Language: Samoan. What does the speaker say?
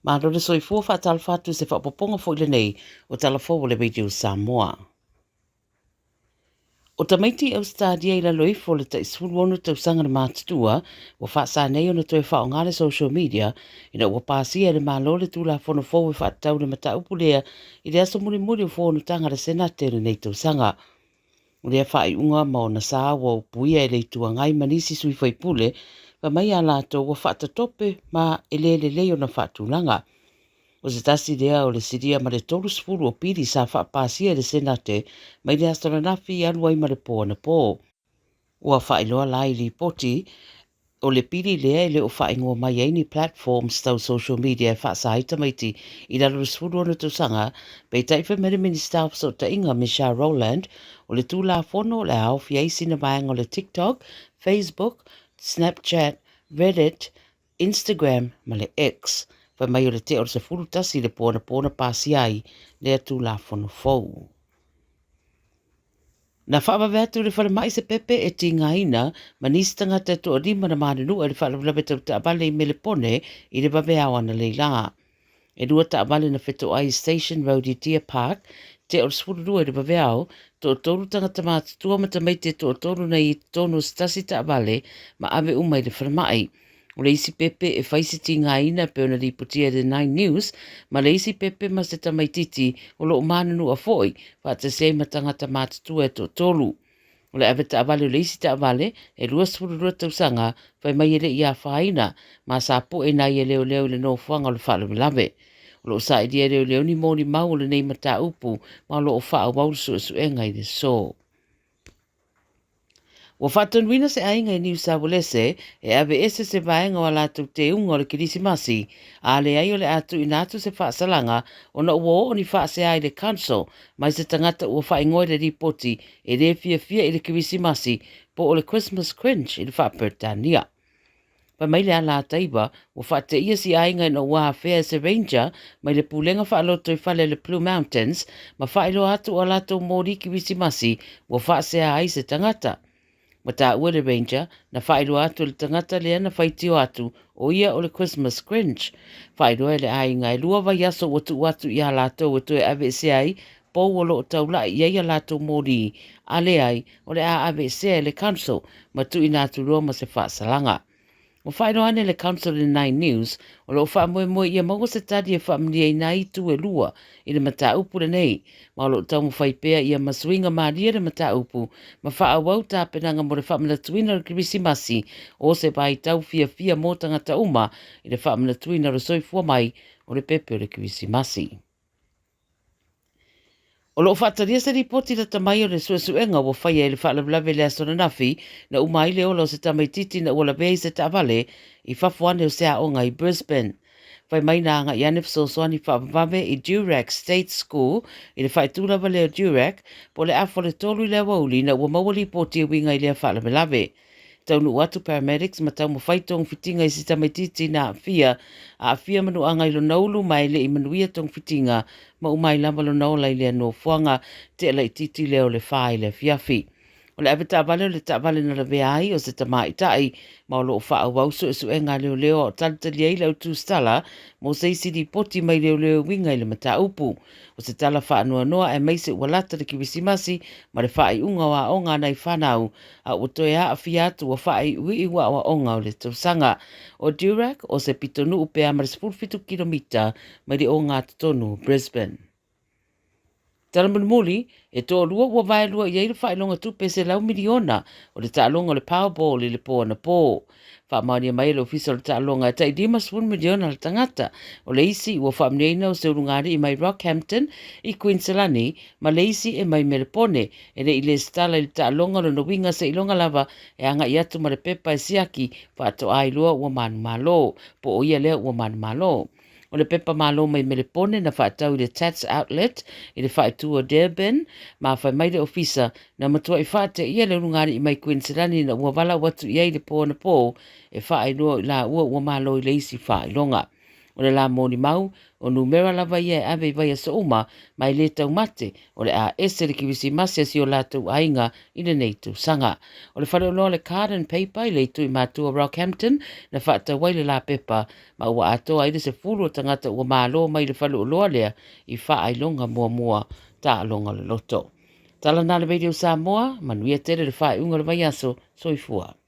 Malo le soifua faatalofa atu i se faaopoopoga foi lenei o Tala Fou o le Radio Samoa. O tamaiti i Ausetalia i lalo ifo o le tai 16 tausaga le matutua ua faasa nei ona toe faaaoga le social media ina ua pasia e le Malo le Tulafono fou e faatatau i le mataupu lea i le aso mulimuli o fonotaga a le Senate i lenei tausaga. O lea faaiuga ma ona sa ua upuia e le Itu Agai ma nisi sui faipule, fai mai a latou ua faatatope ma e le lelei ona faatulaga. O se tasi lea o le silia ma le 30 o pili sa faapasia e le Senate mai le aso ananafi e alu ai ma le po anapo. Ua faailoa la i lipoti O le pili lea e le o faaigoa mai ai ni platforms tau social media e faasa ai tamaiti i lalo o le 16 tausaga, peitai fai mai le Minisita o Fesootaiga Michelle Rowland, o le Tulafono o le a aofia ai sina vaega o le TikTok, Facebook, Snapchat, Reddit, Instagram ma le X. Fai mai o le tea o le 11 i le po anapo na pasia ai lea Tulafono fou. Na faavave atu i le falemai se pepe e tigaina ma nisi tagata e toalima na manunua i le faalavelave tau taavale i Melepone i le vaveao analeila. E lua taavale na fetoai i Station Road i Deer Park, tea o le 12 i le vaveao, toatolu tagata matutua ma tamaiti e toatolu na i totonu o se tasi taavale ma ave uma i le falemai. O le isi pepe e fai se tigaina e pei ona lipotia e le Nine News, ma le isi pepe ma se tamaititi o lo o manunua foi, faatasi ai ma tagata matutua e toatolu. O le avetaavale o le isi taavale, e 22 tausaga, fai mai e le i afaina, ma sa po'e nai e leoleo i le nofoaga o le faalavelave. O lo o sailia e leoleo ni molimau o lenei mataupu ma o lo o faaauau le suesuega i le aso. Ua faatonuina se aiga i Niu Sauelese e aveese se vaega o a latou teuga o le Kerisimasi, a leai o le a tuuina atu se faasalaga ona ua oo ni faasea i le Council mai se tagata ua faaigoa i le lipoti e le fiafia i le Kerisimasi po o le Christmas Cringe i le faa-Peretania. Fai mai le Alataiva, ua faateia si aiga ina ua afea e se ranger mai le pulega faalotoifale a le Blue Mountains ma faailoa atu o a latou moli kerisimasi ua faasea ai se tagata. Ua taua e le ranger, na faailoa atu e le tagata lea na faitio atu o ia o le Christmas Grinch. Faailoa e le aiga e lua vaiaso ua tuu atu iā latou e toe aveesea ai pou o lo o taulai i ai a latou moli, a leai, o le a aveesea e le Council ma tuuina atu loa ma se faasalaga. Ua faailoa ane le Council i le Nine News, o lo o faamoemoe ia maua se tali e faamanuiaina ai itu e lua i le mataupu lenei, ma o lo o taumafai pea ia masuiga malie le mataupu ma faaauau tapenaga mo le faamanatuina o le Kerisimasi o se vaitau fiafia mo tagata uma i le faamanatuina o le soifua mai o le pepe o le Kerisimasi. O lo o faatalia se lipoti lata mai o le suesuega ua faia i le faalavelave i le aso ananafi na uma ai le ola o se tamaititi na ua lavea i se taavale i fafo ane o se aoga i Brisbane. Fai mai na agai ane fesoasoani faavavave i Durack State School i le faaitu lava lea o Durack po o le afa o le tolu i le aoauli ina ua maua lipoti e uiga i lea faalavelave. Taunuu atu paramedics ma taumafai togafitiga i si tamaititi na aafia, aafia manuaga i lona ulu ma e le i manuia togafitiga ma uma ai lava lona ola i lea nofoaga tea laititi lea o le fa i le afiafi. O le avetaavale o le taavale na lavea ai o se tamaitai ma o lo o faaauau suesuega a leoleo a o talitali ai le au tusitala mo se isi lipoti mai leoleo e uiga i le mataupu. O se tala faanoanoa aemaise ua lata le Kerisimasi ma le faaiuga o aoga a nai fanau a ua toe aafia atu ua faaiuiu aoaoga o le tausaga. O Durack o se pitonuu pe a ma le 17 kilomita mai le ogatotonu o Brisbane. Tala mulimuli, e toalua ua vaelua i ai le faailoga tupe $100 miliona o le taaloga o le Powerball i le po anapo. Faamaonia mai e le Ofisa o le Taaloga e tai 50 miliona le tagata. O le isi ua faamanuiaina o se ulugalii mai Rockhampton i Kuiniselani ma le isi e mai Melepone e le i lesitala i le taaloga o lona uiga seiloga lava e agai atu ma le pepa e siaki faatoa iloa ua manumalo po o ia lea ua manumalo. O le pepa malo mai Melepone na faatau i le Tats Outlet i le faaitu o Durban ma fai mai le ofisa na matuai faateia le ulugalii mai Kuiniselani ina ua valaau atu i ai i le po anapo e faailoa i laua ua malo i le isi faailoga. O le la molimau, o numera lava ia e ave i vaiaso uma, ma e le taumate, o le a ese le Kirisimasi a si o latou aiga i lenei tausaga. O le faleoloa o le Card and Paper i le itu i matua Rockhampton na faatau ai le lapepa, ma ua atoa ai le 10 o tagata ua malo mai le faleoloa lea i faailoga muamua taaloga o le loto. Tala na le Radio Samoa, manuia tele le faaiuga o le vaiaso, soifua.